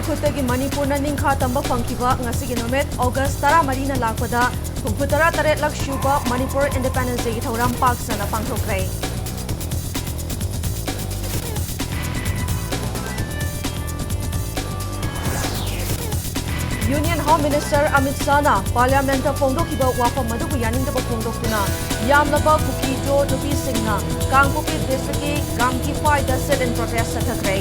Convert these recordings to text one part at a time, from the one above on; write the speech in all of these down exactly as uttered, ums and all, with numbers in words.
ꯈꯨꯠꯇꯒꯤ ꯃꯅꯤꯄꯨꯔꯅ ꯅꯤꯡꯈꯥ ꯇꯝꯕ ꯐꯪꯈꯤꯕ ꯉꯁꯤꯒꯤ ꯅꯨꯃꯤꯠ ꯑꯣꯒꯁ ꯇꯔꯥꯃꯔꯤꯅ ꯂꯥꯛꯄꯗ ꯍꯨꯝꯐꯨꯇꯔꯥ ꯇꯔꯦꯠꯂꯛ ꯁꯨꯕ ꯃꯅꯤꯄꯨꯔ ꯏꯟꯗꯤꯄꯦꯟꯗꯦꯟꯁ ꯗꯦꯒꯤ ꯊꯧꯔꯝ ꯄꯥꯛ ꯁꯟꯅ ꯄꯥꯡꯊꯣꯛꯈ꯭ꯔꯦ꯫ ꯌꯨꯅꯤꯌꯟ ꯍꯣꯝ ꯃꯤꯅꯤꯁꯇꯔ ꯑꯃꯤꯠ ꯁꯥꯍꯅ ꯄꯥꯔꯂꯤꯌꯥꯃꯦꯟꯠꯇ ꯐꯣꯡꯗꯣꯛꯈꯤꯕ ꯋꯥꯐꯝ ꯑꯗꯨꯕꯨ ꯌꯥꯅꯤꯡꯗꯕ ꯐꯣꯡꯗꯣꯛꯇꯨꯅ ꯌꯥꯝꯂꯕ ꯀꯨꯀꯤꯖꯣ ꯅꯨꯄꯤꯁꯤꯡꯅ ꯀꯥꯡꯄꯣꯛꯄꯤ ꯗꯤꯁꯇ꯭ꯔꯤꯛꯀꯤ ꯒꯥꯝꯀꯤꯐꯥꯏꯗ sit-in protest ꯆꯠꯊꯈ꯭ꯔꯦ꯫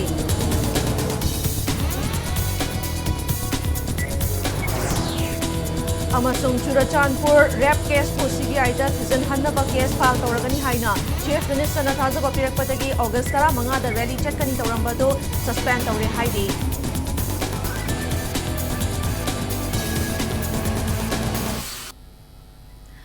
ꯑꯃꯁꯨꯡ ꯆꯨꯔꯆꯥꯟꯄꯨꯔ ꯔꯦꯞ ꯀꯦꯁꯄꯨ ꯁꯤꯕꯤꯑꯥꯏꯗ ꯊꯤꯖꯤꯟꯍꯟꯅꯕ ꯀꯦꯁ ꯐꯥꯏꯜ ꯇꯧꯔꯒꯅꯤ ꯍꯥꯏꯅ ꯆꯤꯐ ꯃꯤꯅꯤꯁꯇꯔꯅ ꯊꯥꯖꯕ ꯄꯤꯔꯛꯄꯗꯒꯤ ꯑꯣꯒꯁ ꯇꯔꯥꯃꯉꯥꯗ ꯔꯦꯂꯤ ꯆꯠꯀꯅꯤ ꯇꯧꯔꯝꯕꯗꯨ ꯁꯁꯄꯦꯟ ꯇꯧꯔꯦ ꯍꯥꯏꯔꯤ꯫